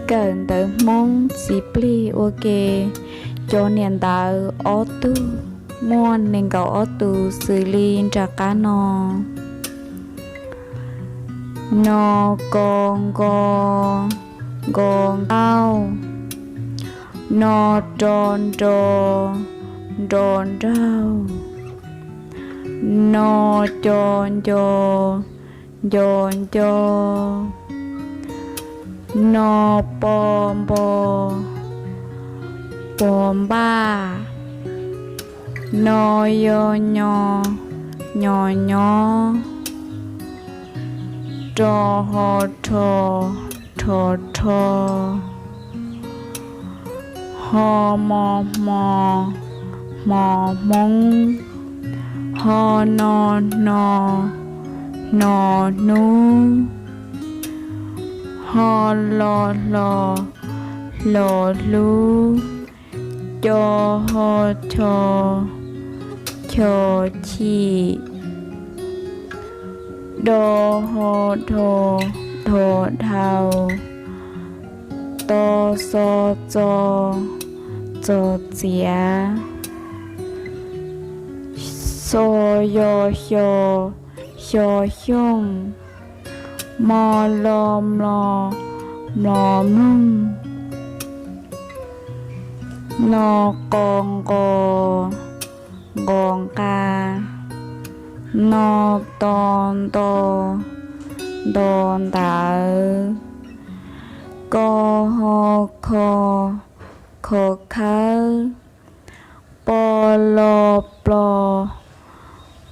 Kawm ntawv Hmoob txiv plig ua ke, cov niam ntawv ob tug, muaj nees nkaum ob tus xws li nram qab no: no, ko, nko, nko, nkauj. No, ro, nro, nro, nraug. No, co, nco, nco, ncauj. No, po, npo, po, npauj. No, yo, nyo, nyo, nyob. Ro, ho, rho, rho, rho. Ho, mo, hmo, hmo, hmoob. Ho, no, hno, hno, hnub. Ho, lo, hlo, hlo, hlub. Co, ho, cho, cho, chim. Do, ho, dho, dho, dhau. To, xo, txo, txo, txiav. Xo, yo, xyo, xyo, xyooj. Mo, lo, mlo, mlo, mloog. No, qo, nqo, nqo, nqa. No, to, nto, nto, ntawv. Ko, ho, kho, kho, khawb. Plo, lo, plo,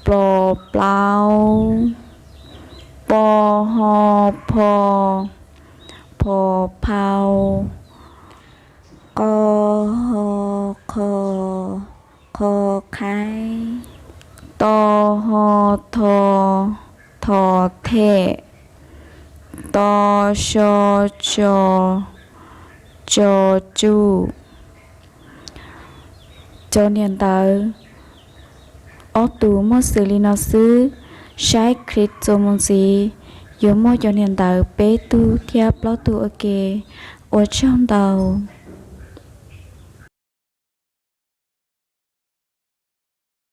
plo, plaub. Po, ho, pho, pho, phau. Qo, ho, qho, qho, qhaib. To, ho, tho, tho, them. To, so, tso, tso, tsuj. Cov niam ntawv ob tug muaj xws li no xwb. Saib clip txuas mus ntxiv, yuav muaj cov niam ntawv peb tug thiab plaub tug ua ke. Ua tsaug ntau.